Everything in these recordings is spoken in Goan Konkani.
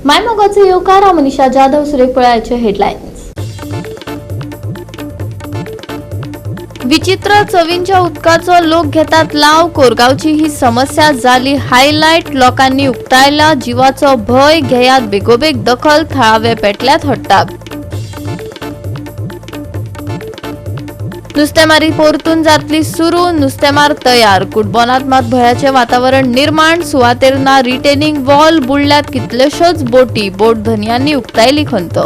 मायमोगाचो येवकार हांव मनीषा जाधव. सुरेख पळयाचे हेडलायन्स. विचित्र चवींच्या उदकाचो लोक घेतात लाव. कोरगांवची ही समस्या जाली हायलायट. लोकांनी उक्तायला जिवाचो भंय. घेयात बेगोबेग दखल. थळावे पेटल्यात हट्टाक. नुस्तेमारी परतून जातली सुरू. नुस्तेमार तयार. कुटबोनात मात भंयाचे वातावरण निर्माण. सुवातेर ना रिटेनिंग वॉल. बुडल्यात कितल्योश्योच बोटी. बोट धनयांनी उक्तायली खंत.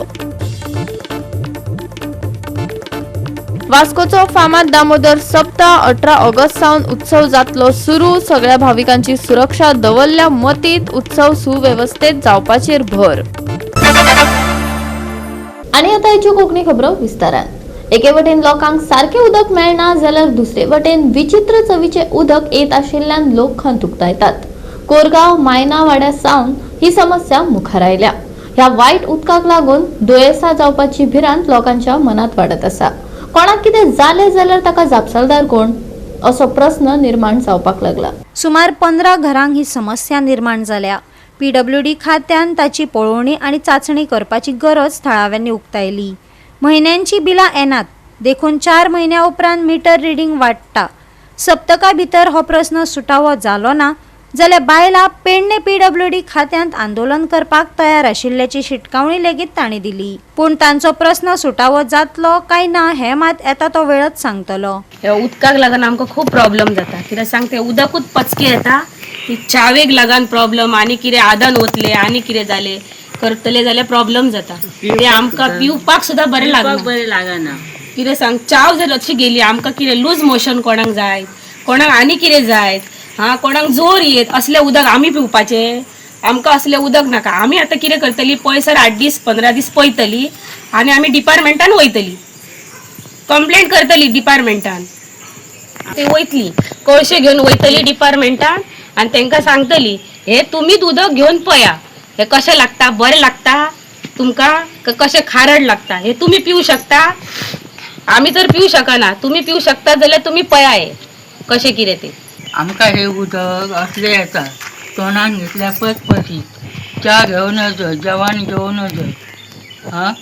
वास्कोचो फामाद दामोदर सप्ता 18 ऑगस्ट सावन उत्सव जातलो सुरू. सगळ्या भाविकांची सुरक्षा दवरल्या मतीत. उत्सव सुवेवस्थेत जावपाचेर भर. आणि आता हेच्यो कोंकणी खबरो विस्तारान. एके वटेन लोकांक सारकें उदक मेळना जाल्यार दुसरे वटेन विचित्र चवीचें उदक येत आशिल्ल्यान लोक खंत उक्तायतात. कोरगांव मायना वाड्या सावन ही समस्या मुखार आयल्या. ह्या वायट उदकाक लागून दुयेंसां जावपाची भिरांत लोकांच्या मनात वाडत आसा. कोणाक कितें जालें जाल्यार ताका जापसालदार कोण असो प्रस्न निर्माण जावपाक लागला. सुमार 15 घरांक ही समस्या निर्माण जाल्या. पीडब्ल्यूडी खात्यान ताची पळोवणी आनी चांचणी करपाची गरज थळाव्यांनी उक्तायली. म्हयन्यांची बिलां येनात देखून 4 म्हयन्या उपरांत मिटर रिडींग वाडटा. सप्तका भितर हो प्रस्न सुटावो जालो ना जाल्यार बायलां पेडणे पीडब्ल्यूडी खात्यांत आंदोलन करपाक तयार आशिल्ल्याची शिटकावणी लेगीत तांणी दिली. पूण तांचो प्रस्न सुटावो जातलो काय ना हें मात येता तो वेळच सांगतलो. ह्या उदकाक लागून आमकां खूब प्रॉब्लम जाता. कित्याक सांग, तें उदकूच पचकें येता. ती च्यावेक लागून प्रॉब्लम आनी कितें आदन वतलें आनी कितें जालें करतले जाल्यार प्रॉब्लम जाता. ते आमकां पिवपाक सुद्दां बरें लागना. बरें लागना. कितें सांग, चाव जर अशी गेली आमकां कितें लूज मोशन कोणाक जाय, कोणाक आनी कितें जाय, हा कोणाक जोर येत, असलें उदक आमी पिवपाचें? आमकां असलें उदक नाका. आमी आतां कितें करतली, पयसर 8 दीस 15 दीस पळयतली आनी आमी डिपार्टमेंटान वयतली, कंप्लेंट करतली डिपार्टमेंटान. ते वयतली, कळशे घेवन वयतली डिपार्टमेंटान आनी तांकां सांगतली, हे तुमीच उदक घेवन पळया, हे कशें लागता, बरें लागता तुमकां काय कशें खारड लागता, हे तुमी पिवू शकता? आमी तर पिवू शकना, तुमी पिवू शकता जाल्यार तुमी पळया हे कशें कितें तें. आमकां हे उदक असलें येता, तोंडान घेतल्यार पचपचीत, च्या घेवन नजो, जेवण घेवन नजो. आं,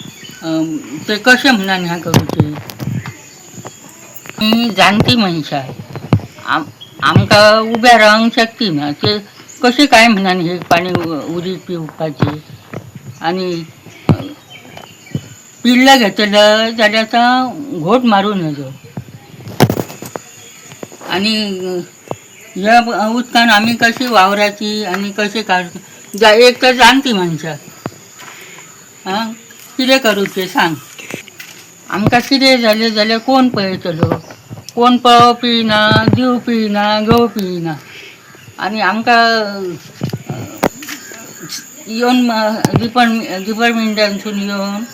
तें कशें म्हणून हें करूचें? आमी जाणटी मनशां, आमकां उबे रावंक शक्ती ना. ते कशें काय म्हणून हे पाणी उदीक पिवपाचें? आनी पिल्लां घेतलं जाल्यार आतां घोट मारूं नजो. आनी ह्या उदकान आमी कशी वावराची आनी कशें काड जा? एक तर जाणटी मनशां, आं, कितें करूचें सांग? आमकां कितें जालें जाल्यार कोण पळयतलो? कोण पळोवपी ना, दिवपी ना, घेवपी ना. आनी आमकां येवन डिपार्टमेंटानसून येवन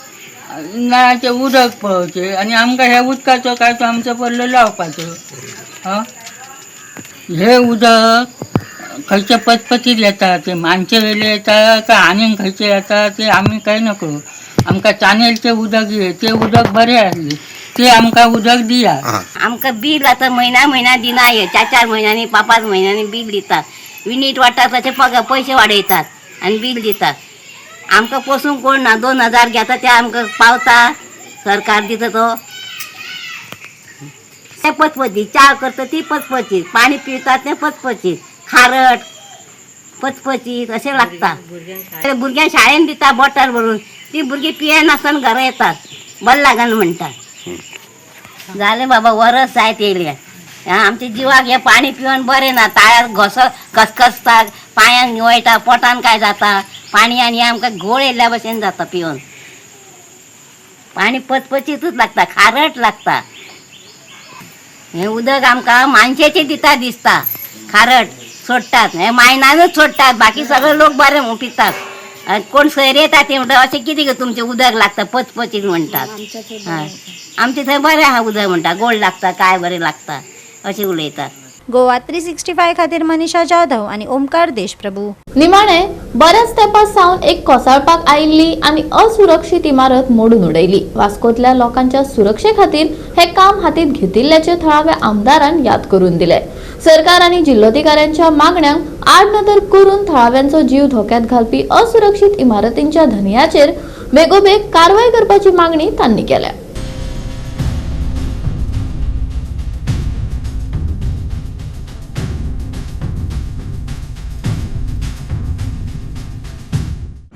नळाचें उदक पळोवचें आनी आमकां ह्या उदकाचो काय तो आमचो पल्लो लावपाचो. आं, हे उदक खंयचे पचपचीत येता, ते मानचे वयले येता काय आनीक खंयचे येता ते आमी काय नको. आमकां चानेलचें उदक ये, तें उदक बरें आसलें, तें आमकां उदक दिया. आमकां बील आतां म्हयन्या म्हयन्या दिना हे, 4 4 म्हयन्यांनी, 5 5 म्हयन्यांनी बील दितात. युनीट वाडटा तशे पगार पयशे वाडयतात आनी बील दितात. आमकां पोसूंक कोण ना. 2000 घेता ते आमकां पावता? सरकार दिता तो ते पचपचीत, च्या करता ती पचपचीत, पाणी पितात तें पचपचीत, खारट पचपचीत अशें लागता. ते भुरग्यांक शाळेन दिता बॉटल भरून, ती भुरगीं पियेनासतना घरा येतात, बरें लागना म्हणटात. जालें बाबा, वरस जायत येयलें. आमच्या जिवाक हें पाणी पिवन बरें ना. ताळ्यार घसो घसघसता, पांयांक निवळटा, पोटान काय जाता पाणी, आनी आमकां घोळ येयल्ल्या भशेन जाता पिवन. पाणी पचपचीतूच लागता, खारट लागता. हें उदक आमकां मानशेचें दिता दिसता, खारट सोडटात. हें मायनानूच सोडटात, बाकी सगळे लोक बरे म्हूण पितात. आनी कोण सोयरे येता ते म्हणटा, अशें कितें गो तुमचें उदक लागता पचपचीत म्हणटात. हय, आमचें थंय बरें आहा उदक म्हणटा, गोड लागता काय बरें लागता अशें उलयतात. गोवा 365 खातीर मनीषा जाधव आनी ओमकार देशप्रभू. निमाणे बऱ्याच तेंपा सावन एक कोसळपाक आयिल्ली आनी असुरक्षीत इमारत मोडून उडयली. वास्कोतल्या लोकांच्या सुरक्षे खातीर हे काम हातीत घेतिल्ल्याचे थळाव्या आमदारान याद करून दिले. सरकार आनी जिल्लोधिकाऱ्यांच्या मागण्यांक आडनदर करून थळाव्यांचो जीव धोक्यात घालपी असुरक्षीत इमारतींच्या धनयाचेर बेगोबेग कारवाय करपाची मागणी तांणी केल्या.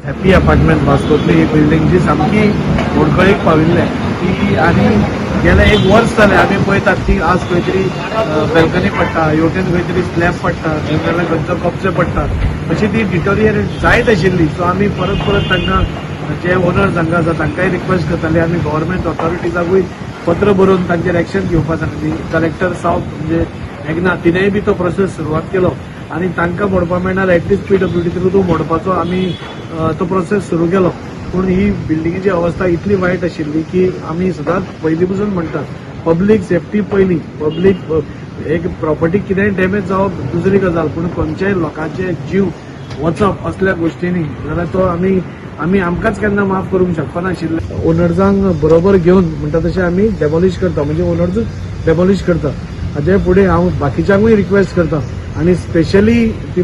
हॅपी अपार्टमेंट वास्कोतली ही बिल्डींग जी सामकी मोडकळीक पाविल्ले ती आनी गेले एक वर्स जालें आमी पळयतात ती आज खंय तरी बॅल्कनी पडटा, हेवटेन खंय तरी स्लॅब पडटा, जाल्यार खंयचो कब्जे पडटा, अशी ती डिटोरिएट जायत आशिल्ली. सो आमी परत परत तांकां जे ओनर्स हांगा आसा तांकांय रिक्वेस्ट करताले. आमी गव्हर्मेंट ऑथॉरिटीजाकूय पत्र बरोवन तांचेर एक्शन घेवपाक सांगली. कलेक्टर सावथ म्हणजे मेघना तिणेंय बी तो प्रोसेस सुरवात केलो आनी तांकां मोडपाक मेळना at least PWD through तो मोडपाचो आमी तो प्रोसेस सुरू केलो. पूण ही बिल्डिंगेची अवस्था इतली वायट आशिल्ली की आमी सदांच पयलीं पसून म्हणटात पब्लीक सेफ्टी पयलीं. पब्लीक एक प्रॉपर्टी कितेंय डॅमेज जावप दुसरी गजाल, पूण खंयच्याय लोकांचे जीव वचप असल्या गोश्टींनी जाल्यार तो आमी आमी आमकांच केन्ना माफ करूंक शकनाशिल्ले. ओनर्सांक बरोबर घेवन म्हणटा तशें आमी डेमोलिश करता, म्हणजे ओनर्सूच डेमोलिश करता. हाजे फुडें हांव बाकीच्यांकूय रिक्वेस्ट करता आनी स्पेशली ती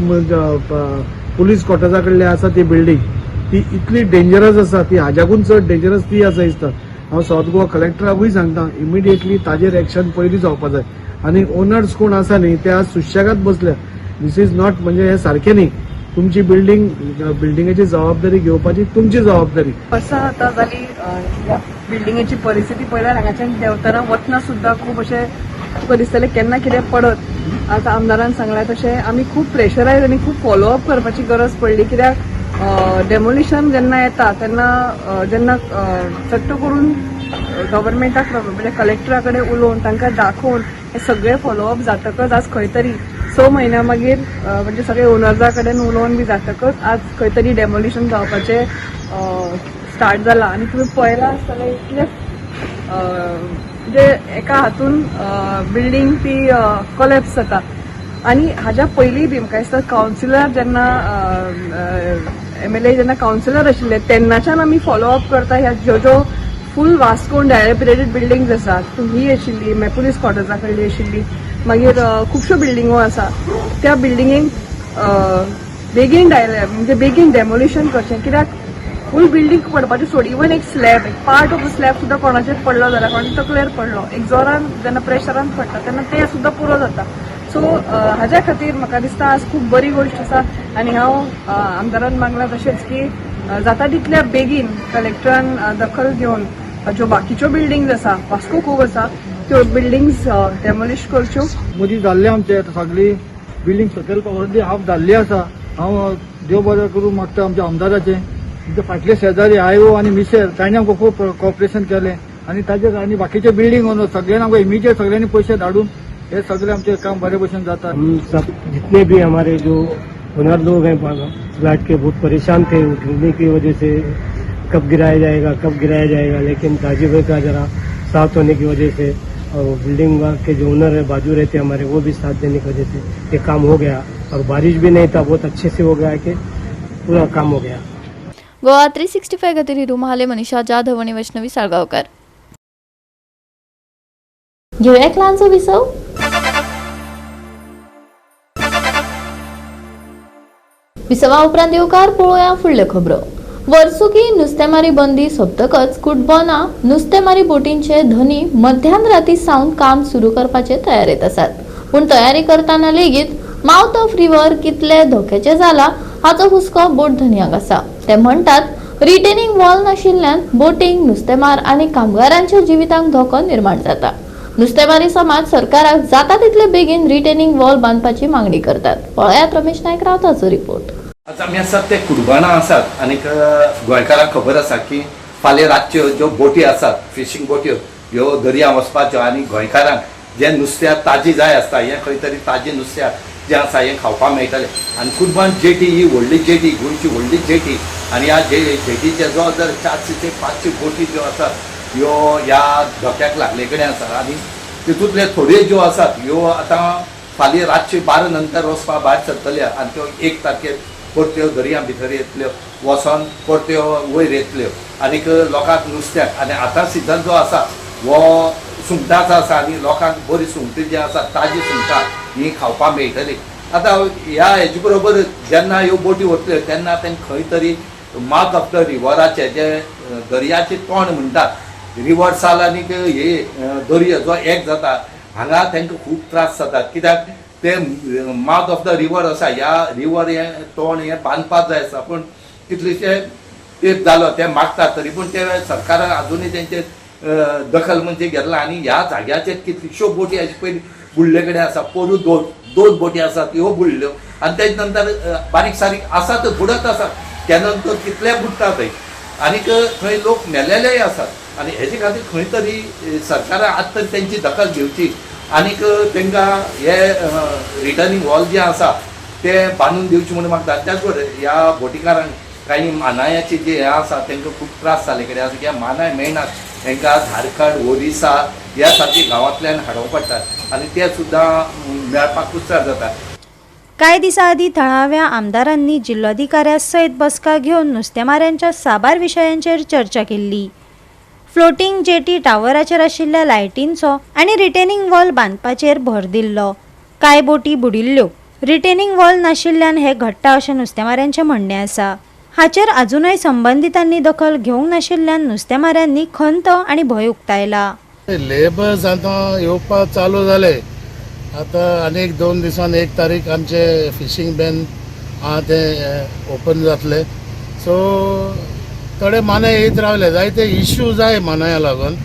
पुलीस क्वॉर्टर्सा कडली आसा ती बिल्डींग ती इतली डेंजरस आसा, ती हाज्याकून चड डेंजरस ती आसा दिसता. हांव सावथ गोवा कलेक्टराकूय सांगता इमिडिएटली ताजेर एक्शन पयलीं जावपा जाय आनी ओनर्स कोण आसा न्ही ते आज सुशेगाद बसल्या. This is not, म्हणजे हे सारकें न्ही. तुमची बिल्डींग बिल्डिंगेची जबाबदारी घेवपाची तुमची जबाबदारी. वर्सां आतां जाली ह्या बिल्डिंगेची परिस्थिती पळयल्यार हांगाच्यान देंवतना वतना सुद्दां खूब अशें तुका दिसतलें केन्ना कितें पडत. आतां आमदारान सांगलां तशें आमी खूब प्रेशरायज आनी खूब फॉलोअप करपाची गरज पडली, कित्याक डेमोलिशन जेन्ना येता तेन्ना जेन्ना सट्ट करून गव्हर्मेंटाक म्हणजे कलेक्टरा कडेन उलोवन तांकां दाखोवन हे सगळे फॉलोअप जातकच आज खंय तरी 6 म्हयन्या मागीर म्हणजे सगळे ओनर्सा कडेन उलोवन बी जातकच आज खंय तरी डेमोलिशन जावपाचें स्टार्ट जाला. आनी तुमी पळयलां आसतलें इतले म्हणजे एका हातून बिल्डींग ती कोलॅप्स जाता. आनी हाज्या पयलीं बी म्हाका दिसता कावन्सिलर जेन्ना MLA जेन्ना कावन्सिलर आशिल्ले तेन्नाच्यान आमी फॉलोअप करता. ह्या ज्यो ज्यो फूल वास्कोन डायरेपिडेटेड बिल्डिंग्स आसा, तितून ही आशिल्ली पुलीस क्वॉर्टर्सा कडली आशिल्ली, मागीर खुबश्यो बिल्डिंगो आसा, त्या बिल्डिंगेक बेगीन म्हणजे बेगीन डेमोलिशन करचें, कित्याक फूल बिल्डींग पडपाचें सोड, इवन एक स्लॅब, एक पार्ट ऑफ the slab सुद्दां कोणाचेर पडलो जाल्यार कोणाच्या तकलेर पडलो, एक जोरान जेन्ना प्रेशरान पडटा तेन्ना तें सुद्दां पुरो जाता. सो हाज्या खातीर म्हाका दिसता आज खूब बरी गोश्ट आसा आनी हांव आमदारान मागलां तशेंच की जाता तितल्या बेगीन कलेक्टरान दखल घेवन ज्यो बाकीच्यो बिल्डिंग्स आसा, वास्को खूब आसा, त्यो बिल्डिंग्स डेमोलिश करच्यो. मदीं जाल्ले आमचे सगळी बिल्डींग सकयल ऑलरेडी हाफ जाल्ली आसा. हांव देव बरें करूं मागता आमच्या आमदाराचें, आमचे फाटले शेजारी आयो आनी मिशेल तांणी आमकां खूब कॉपरेशन केलें आनी ताजे आनी बाकीचे बिल्डींग ओनर सगळ्यांनी आमकां इमिजिएट सगळ्यांनी पयशे धाडून हे सगळे आमचे काम बरे भशेन जाता. हम सब जितने भी हमारे जो ओनर लोग हैं फ्लैट के बहुत परेशान थे गिरने की वजह से, कब गिराया जाएगा कब गिराया जाएगा, लेकिन दाजी भाई का जरा साथ होने की वजह से और बिल्डिंग के जो ओनर है बाजू रहते हमारे वो भी साथ देने की वजह से ये काम हो गया और बारिश भी नहीं था, बहुत अच्छे से हो गया कि पूरा काम हो गया. गोवा 365 खातीर हिरू महाले, मनीषा जाधव आणि वैष्णवी साळगांवकर. घेवया एक ल्हानसो विसव. विसवा उपरांत येवकार पळोवया फुडल्यो खबरो. वर्सुकी नुस्तेमारी बंदी सोंपतकच कुटबोना नुस्तेमारी बोटींचे धनी मध्यान राती सावन काम सुरू करपाचे तयारेत आसात. पूण तयारी करतना लेगीत माउथ ऑफ रिव्हर कितले धोक्याचे जाला हाचो हुस्को बोट धनयांक आसा. ते म्हणटात रिटेनिंग वॉल नाशिल्ल्यान बोटींक नुस्तेमार आनी कामगारांच्या जिवितांक धोको निर्माण जाता. नुस्तेमारी समाज सरकाराक जाता तितले बेगीन रिटेनिंग वॉल बांदपाची मागणी करतात. पळयात रमेश नायक रावताचो रिपोर्ट. आतां आमी आसात ते कुडबाणां आसात आनीक गोंयकारांक खबर आसा की फाल्यां रातच्यो ज्यो बोटी आसात फिशींग बोट्यो ह्यो दर्या वचपाच्यो आनी गोंयकारांक जें नुस्त्या ताजी जाय आसता हें खंय तरी ताजें नुस्त्या जें आसा हें खावपाक मेळटलें. आनी कुडबाण जेटी ही व्हडली जेटी, गोंयची व्हडली जेटी आनी ह्या जेटीचे जवळ जवळ 400 ते 500 बोटी ज्यो आसात ह्यो ह्या धक्याक लागले कडेन आसात आनी तितूंतले थोड्यो ज्यो आसात ह्यो आतां फाल्यां रातचे 12 नंतर वचपा भायर सरतल्यो आनी त्यो 1 तारखेर परत्यो दर्या भितर येतल्यो, वचोन परत्यो वयर येतल्यो आनीक लोकांक नुस्त्याक. आनी आतां सिजन जो आसा हो सुंगटाचो आसा आनी लोकांक बरी सुंगटां जी आसा ताजी सुंगटां ही खावपाक मेळटली. आतां ह्या हेजे बरोबर जेन्ना ह्यो बोटी वतल्यो तेन्ना तांकां खंय तरी माउथ ऑफ the रिवराचे जे दर्याचे तोंड म्हणटात, रिवर साल आनीक हे दर्या जो एक जाता हांगा तांकां खूब त्रास जातात. कित्याक ते माउथ ऑफ the river आसा, ह्या रिवर हें तोंड हें बांदपाक जाय आसा, पूण कितलेशे तेंप जालो ते मागतात तरी पूण ते सरकारान आजुनूय तेंचेर दखल म्हणजे घेतला. आनी ह्या जाग्याचेर कितल्योश्यो बोटी अशे पयलीं बुडले कडेन आसा, पोरूं दोन बोटी आसात ह्यो बुडल्यो आनी तेज नंतर बारीक सारीक आसात बुडत आसात, त्या नंतर कितले बुडटा थंय आनीक थंय लोक मेलेलेय आसात. आनी हेजे खातीर खंय तरी सरकारान आतां तरी तेंची दखल घेवची आनीक तांकां हे रिटर्निंग वॉल जे आसा ते बांदून दिवचे म्हणून मागता. त्याच बरोबर ह्या बोटीकारांक काही मानायाचे जे हे आसा तांकां खूब त्रास जाल्ले कडेन आसा कित्याक मानाय मेळनात, तांकां झारखंड ओरिसा ह्या सारके गांवांतल्यान हाडोवंक पडटात आनी ते सुद्दां मेळपाक कुस्तार जाता. कांय दिसां आदीं थळाव्या आमदारांनी जिल्लोधिकाऱ्या सयत बसका घेवन नुस्तेमाऱ्यांच्या साबार विशयांचेर चर्चा केल्ली. फ्लोटींग जेटी टावराचेर आशिल्ल्या लायटींचो आनी रिटेनिंग वॉल बांदपाचेर भर दिल्लो. कांय बोटी बुडिल्ल्यो. रिटेनिंग वॉल नाशिल्ल्यान हें घडटा अशें नुस्तेमाऱ्यांचें म्हणणें आसा. हाचेर अजुनय संबंदितांनी दखल घेवंक नाशिल्ल्यान नुस्तेमाऱ्यांनी खंत आनी भंय उक्तायला. लेबर्स आतां येवपाक चालू जाले. आतां आनीक 2 दिसान 1 तारीख आमचे फिशींग बॅन आहा तें ओपन जातलें. सो थोडे मानाय येयत रावले, जायते इश्यू जाय मानाया लागून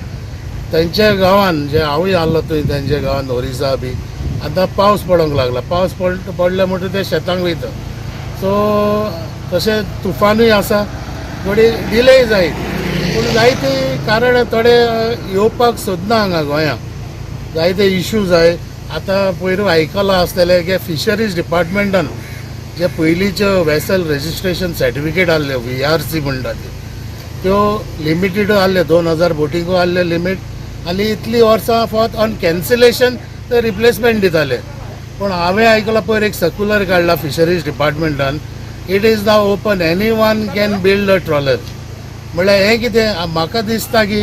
तेंच्या गांवान जे हांवूय आहलो थंय तेंच्या गांवान ओरिसा बी आतां पावस पडोंक लागला, पावस पडले म्हणटकीर ते शेतांक वयता. सो तशें तुफानूय आसा, थोडी डिले जायत, पूण जायते कारण थोडे येवपाक सोदना हांगा गोंयांत, जायते इश्यू जाय. आतां पयर आयकलां आसतलें की फिशरीज डिपार्टमेंटान जे पयलींच्यो वेसल रजिस्ट्रेशन सर्टिफिकेट आहल्यो VRC म्हणटा त्यो लिमिटेड आहल्यो, 2000 बोटिंगो आहल्यो लिमीट, आनी इतली वर्सां फक्त ऑन कॅन्सलेशन ते रिप्लेसमेंट दिताले. पूण हांवें आयकलां पयर एक सर्क्युलर काडला fisheries डिपार्टमेंटान, it is now open, any one can build a trawler. म्हणल्यार हें कितें म्हाका दिसता की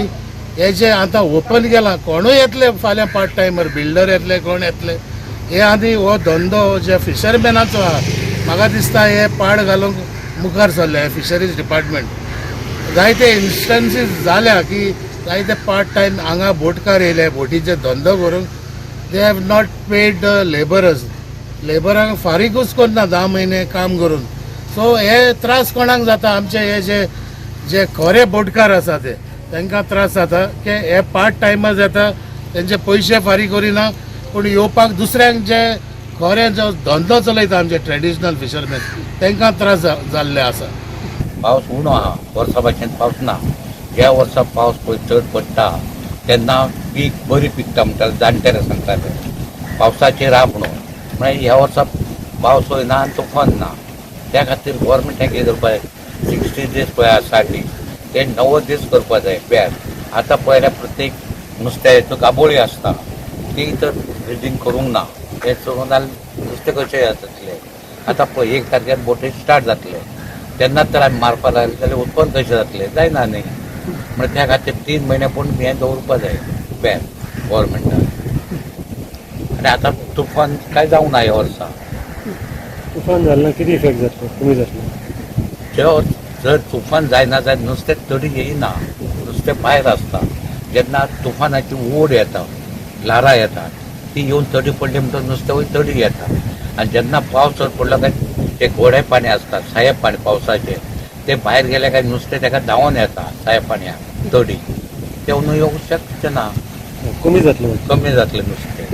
हे जे आतां ओपन केलां कोणूय येतले फाल्यां पार्ट टायमर बिल्डर येतले, कोण येतले, हे आनी हो धंदो जे फिशरमॅनाचो आहा म्हाका दिसता हे पाड घालूंक मुखार सरले हे फिशरीज डिपार्टमेंट. जायते इन्स्टन्सीस जाल्या की जायते पार्ट टायम हांगा बोटकार येयले बोटीचे धंदो करूंक, they have not paid the labourers, लेबरांक फारीकूच करना 10 म्हयने काम करून. सो हे त्रास कोणाक जाता, आमचे हे जे जे खरे बोटकार आसा ते तांकां त्रास जाता की हे पार्ट टायमर्स येता तेंचे पयशे फारीक करिना, पूण येवपाक दुसऱ्यांक जे खरे जो धंदो चलयता आमचे ट्रेडिशनल फिशरमॅन तांकां त्रास जाल्ले आसा. पावस उणो आहा, वर्सा भाशेन पावस ना. ज्या वर्सा पावस पळय चड पडटा तेन्ना पीक बरी पिकता म्हणटाले जाणटेले सांगताले, पावसाचेर आहा म्हणून. म्हळ्यार ह्या वर्सा पावस ना आनी तुफान ना, त्या खातीर गोवोरमेंटान कितें करपाक जाय, 60 दीस पळय आसा 60 ते 90 दीस करपाक जाय बॅन. आतां पळयल्यार प्रत्येक नुस्त्याच्यो गाबोळी आसता ती तर ड्रेजिंग करूंक ना, तें करूंक जाल्यार नुस्तें कशें जातलें. आतां पळय 1 तारखेर बोटी स्टार्ट जातले तेन्नाच तर आमी मारपाक लागले जाल्यार उत्पन्न कशें जातलें, जायना न्ही. म्हणल्यार त्या खातीर 3 म्हयने पूण हें दवरपाक जाय बॅन गोवोरमेंटान. आनी आतां तुफान कांय जावंक ना ह्या वर्सा. तुफान जालें ना कितें इफेक्ट जातलो, कमी जातलो? जर तुफान जायना जाल्यार नुस्तें तडी येयना, नुस्तें भायर आसता. जेन्ना तुफानाची ओड येता, ल्हारां येता, ती येवन तडी पडली म्हणटकच नुस्तें वयर तडी येता. आनी जेन्ना पावस चड पडलो काय ते गोडे पाणी आसता, सायब पाणी पावसाचें, ते भायर गेले काय नुस्तें ताका धांवून येता सायब पाणयाक तडी, ते येवंक शकचें ना, कमी जातलें, कमी जातलें नुस्तें.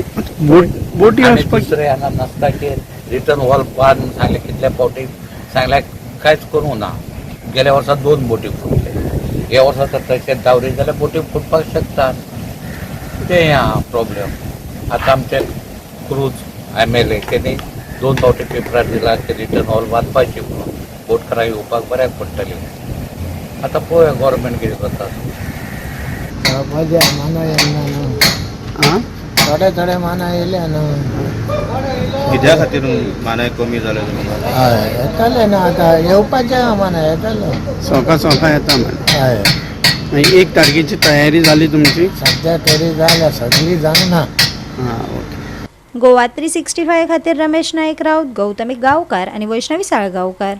बोटी आनी दुसरें हांगा नासताचेर रिटर्न वॉल बांद सांगलें कितले फावटी सांगल्यार कांयच करूंक ना. गेल्या वर्सा 2 बोटी फुटले, ह्या वर्सा तर तशें दावरी जाल्यार बोटी फुटपाक शकतात, तें आहा प्रॉब्लेम. आतां आमचे क्रूज MLA तेणी 2 फावटी पेपरार दिला की रिटर्न वॉल बांदपाची म्हणून बोटकारांक येवपाक बऱ्याक पडटलें. आतां पळोवया गोवोरमेंट कितें करता. मजा मानाय येना न्हू. थोडे थोडे मानाय येयले न्हू. कित्या खातीर मानाय कमी जाले तुमकां? हय, येतले न्हू, आतां येवपाचे मानाय येतले. सोंका सोंका येता म्हण. हय. मागीर 1 तारखेची तयारी जाली तुमची? सद्या तरी जाल्या, सगळी जावना. हां, ओके. गोवा 365 खातीर रमेश नाईक राऊत, गौतमी गावकार आणि वैष्णवी साळगावकार.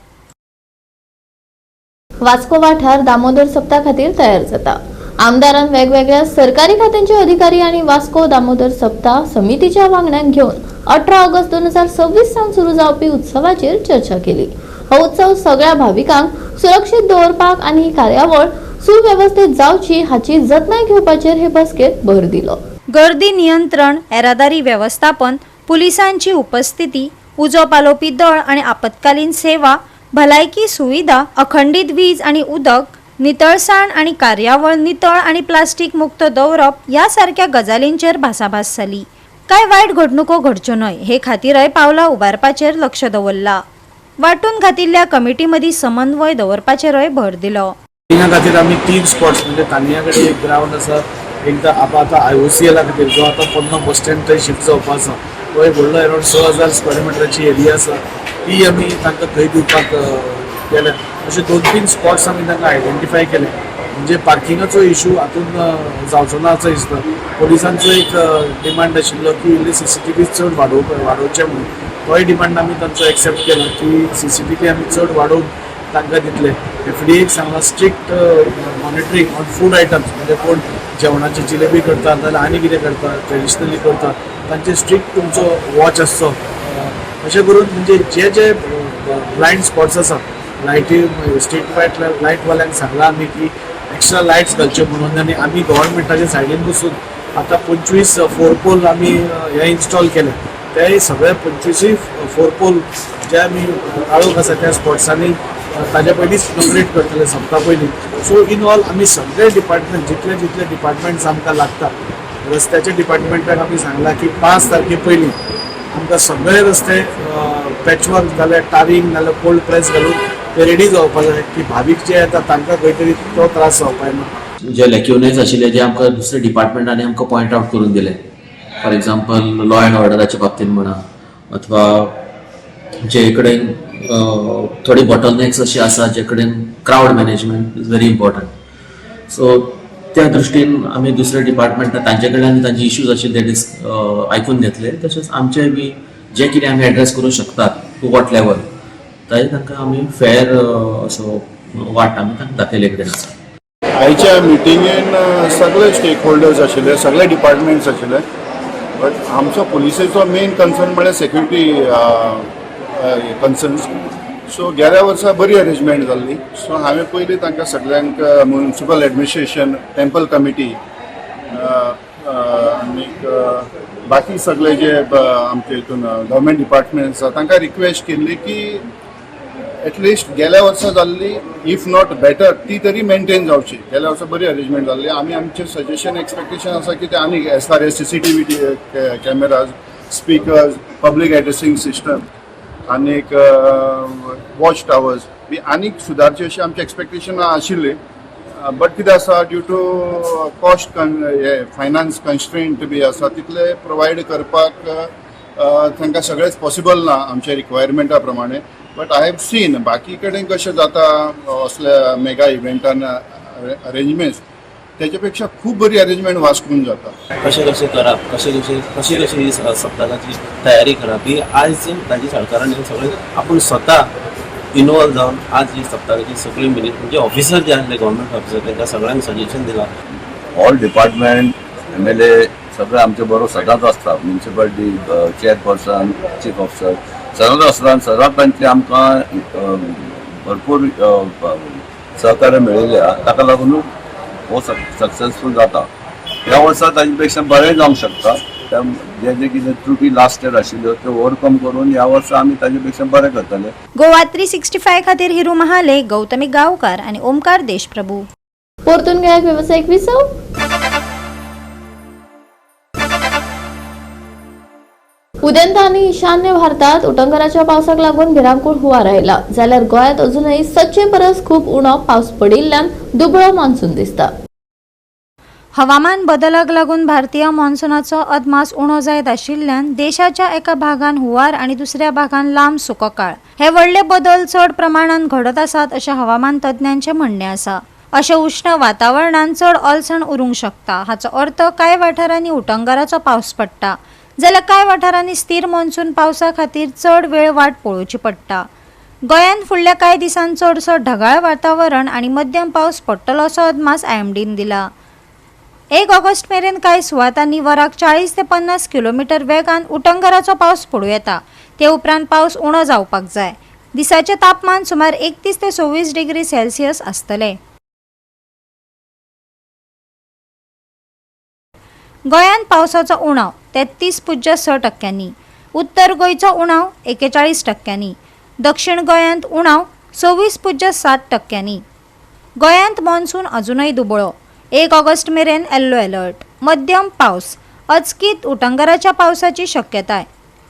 वास्को वाठार दामोदर सप्ता खातीर तयार जाता. आमदारान वेगवेगळ्या सरकारी खात्यांचे अधिकारी आणि वास्को दामोदर सप्ताह समितीच्या वांगड्यांक घेवन 18 ऑगस्ट 2026 सावन सुरू जावपी उत्सवाचेर चर्चा केली. हो उत्सव सगळ्या भाविकांक सुरक्षीत दवरपाक आनी ही कार्यावळ सुवेवस्थीत जावची हाची जतनाय घेवपाचेर हे बसकेत भर दिलो. गर्दी नियंत्रण, येरादारी वेवस्थापन, पुलिसांची उपस्थिती, उजो पालोवपी दळ आणि आपत्कालीन सेवा, भलायकी सुविधा, अखंडीत वीज आणि उदक, नितळसाण आणि कार्यावळ नितळ आणि प्लास्टीक मुक्त दवरप ह्या सारक्या गजालींचेर भासाभास जाली. कांय वायट घडणुको घडच्यो न्हय हे खातीरय पावलां उबारपाचेर लक्ष दवरला. वांटून घातिल्ल्या कमिटी मदीं समन्वय दवरपाचेरय भर दिलो. त्या खातीर आमी 3 स्पॉट्स, म्हणजे तान्या कडेन एक ग्रावंड आसा, एकदां आतां आय ओ सी एला खातीर जो आतां पोन्नो बस स्टँड थंय शिफ्ट जावपा आसा, तो एक व्हडलो अरावंड 6000 स्क्वेअर मिटराची एरिया आसा, ती आमी तांकां थंय दिवपाक केल्या. अशे 2-3 स्पॉट्स आमी तांकां आयडेंटिफाय केले, म्हणजे पार्किंगाचो इशू हातून जावचो ना असो दिसता. पोलिसांचो एक डिमांड आशिल्लो की इल्ले सीसीटीव्ही चड वाडोवचे म्हणून. तोय डिमांड आमी तांचो एक्सेप्ट केला की सीसीटीव्ही आमी चड वाडोवन तांकां दितले. एफडीएक सांगलां strict monitoring on food items, म्हणजे कोण जेवणाची जिलेबी करता जाल्यार आनी कितें करता, ट्रेडिशनली करता, तांचे स्ट्रिक्ट तुमचो वॉच आसचो. अशें करून म्हणजे जे जे ब्लायंड स्पॉट्स आसा, लायटी, स्ट्रीट लायटवाल्यांक सांगलां आमी की एक्स्ट्रा लायट्स घालच्यो म्हणून. आनी आमी गव्हर्मेंटाच्या सायडीन बसून आतां 25 फोर पोल आमी हे इन्स्टॉल केले. ते सगळे 25ूय फोर पोल जे आमी काळोख आसा त्या स्पॉट्सांनी ताज्या पयलींच इनॉग्रेट करतले, सप्ता पयलीं. सो इन ऑल आमी सगळे डिपार्टमेंट, जितले जितले डिपार्टमेंट्स आमकां लागता, रस्त्याच्या डिपार्टमेंटाक आमी सांगलां की 5 तारखे पयलीं आमकां सगळे रस्ते पॅचवर्क जाल्यार टारींग नाल्यार कोल्ड प्रेस घालून ते रेडी जावपा जाय, की भावीक जे येता तांकां खंय तरी तो त्रास जावपा जायना. जे लॅक्युनायज आशिल्ले, जे आमकां दुसऱ्या डिपार्टमेंटांनी आमकां पॉयंट आवट करून दिले, फॉर एग्जाम्पल लॉ अँड ऑर्डराच्या बाबतींत म्हणा अथवा जे कडेन थोडी बॉटलनेक्स अशी आसा, जे कडेन crowd management is very important, so त्या दृश्टीन आमी दुसऱ्या डिपार्टमेंटां तांचे कडल्यान तांचे इश्यूज आशिल्ले ते आयकून घेतले. तशेंच आमचे बी जे कितें आमी एड्रेस करूंक शकतात, टू what level, ताजे तांकां आमी फेर असो वाट आमी तांकां दाखयले कडेन आसा. आयच्या मिटिंगेन सगळे स्टेक होल्डर्स आशिल्ले, सगळे डिपार्टमेंट्स आशिल्ले, बट आमचो पुलिसेचो मेन कन्सर्न म्हळ्यार सेक्युरिटी कन्सर्न्स. सो गेल्या वर्सा बरी अरेंजमेंट जाल्ली, सो हांवें पयलीं तांकां सगळ्यांक, म्युनिसिपल एडमिनिस्ट्रेशन, टेम्पल कमिटी आनीक बाकी सगळे जे आमचे हितून गव्हर्मेंट डिपार्टमेंट्स आसा, तांकां रिक्वेस्ट केल्ली की एटलिस्ट गेल्या वर्सा जाल्ली, if not better, ती तरी मेंटेन जावची. गेल्या वर्सा बरी अरेंजमेंट जाल्ली. आमी आमचें सजेशन, एक्सपेक्टेशन आसा की ते आनीक as far as CCTV cameras, speakers, public addressing system आनीक वॉच टावर्स बी आनीक सुदारचे अशें आमचें एक्सपेक्टेशन आशिल्लें. बट कितें आसा, ड्यू टू कॉस्ट, हे फायनान्स कन्स्ट्रेंट बी आसा, तितले प्रोवायड करपाक तांकां सगळेंच पॉसिबल ना आमच्या रिक्वायरमेंटा प्रमाणे. बट I have seen बाकी कडेन कशें जाता असल्या मेगा इव्हेंटान अरेंजमेंट्स, तेच्या पेक्षा खूब बरी अरेंजमेंट वास्कोन जाता. कशें कशें करप, कशें कशें कशी कशी ही सप्तकाची तयारी करप, ही आयज ताजी सरकारान सगळें आपूण स्वता इनवॉल्व जावन आज ही सप्तकाची सगळी मिनी म्हणजे ऑफिसर जे आसले, गव्हर्मेंट ऑफिसर, तांकां सगळ्यांक सजेशन दिलां. ऑल डिपार्टमेंट, एमएलए सगळे आमचे बरोबर सदांच आसता. म्युनिसिपालिटी चेअरपर्सन, चीफ ऑफिसर सदांच आसता आनी सदांच तांचे आमकां भरपूर सहकार्य मेळिल्लें आहा. ताका लागून हो सक्सेसफूल जाता. ह्या वर्सा ताजे पेक्षा बरें जावंक शकता. त्या जे जे कितें त्रुटी लास्ट इयर आशिल्ल्यो त्यो ओवरकम करून ह्या वर्सा आमी ताजे पेक्षा बरें करतले. गोवा 365 खातीर हिरू महाले, गौतमी गावकार आणि ओमकार देशप्रभू. परतून घेयात वेवसायीक विसव. उदेंत आनी ईशान्य भारतात उटंगराच्या पावसाक लागून भिरांकूळ हुंवार आयला, जाल्यार गोंयांत अजूनय सदचे परस खूब उणो पावस पडिल्ल्यान दुबळो मान्सून दिसता. हवामान बदलाक लागून भारतीय मॉन्सुनाचो अदमास उणो जायत आशिल्ल्यान देशाच्या एका भागान हुंवार आनी दुसऱ्या भागान लांब सुको काळ हे व्हडले बदल चड प्रमाणान घडत आसात अशें हवामान तज्ञांचें म्हणणें आसा. अशें उश्ण वातावरणान चड ओलसाण उरूंक शकता. हाचो अर्थ कांय वाठारांनी उटंगाराचो पावस पडटा जाल्यार कांय वाठारांनी स्थिर मॉन्सून पावसा खातीर चड वेळ वाट पळोवची पडटा. गोंयांत फुडल्या कांय दिसांत चडसो ढगाळ वातावरण आनी मध्यम पावस पडटलो असो अदमास आयएमडीन दिला. 1 ऑगस्ट मेरेन कांय सुवातांनी वराक 40 ते 50 किलोमीटर वेगान उटंगाराचो पावस पडूं येता. ते उपरांत पावस उणो जावपाक जाय. दिसाचें तापमान सुमार 31 ते 26 डिग्री सेल्सियस आसतलें. गोंयांत पावसाचो उणाव 33.6%, उत्तर गोंयचो उणाव 41%, दक्षिण गोंयांत उणाव 26.7%. गोंयांत मॉन्सून अजूनय दुबळो. 1 ऑगस्ट मेरेन येल्लो अलर्ट. मध्यम पावस, अचकीत उटंगाराच्या पावसाची शक्यताय.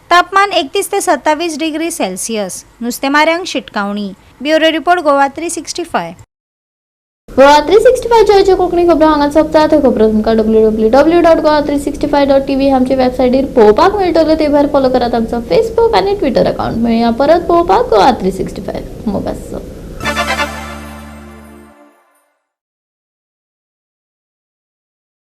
तापमान 31 ते 27 डिग्री सेल्सियस. नुस्तेमाऱ्यांक शिटकावणी. Bureau report, Goa 365. Goa 365 Konkani खबरो हांगा सोंपता. त्यो खबरो तुमकां www.goa365.tv आमचे वेबसायटीर पळोवपाक मेळटल्यो. ते भायर फॉलो करात आमचो फेसबूक आनी ट्विटर अकाउंट. मेळया परत पळोवपाक गोवा 365. मोग आसचो.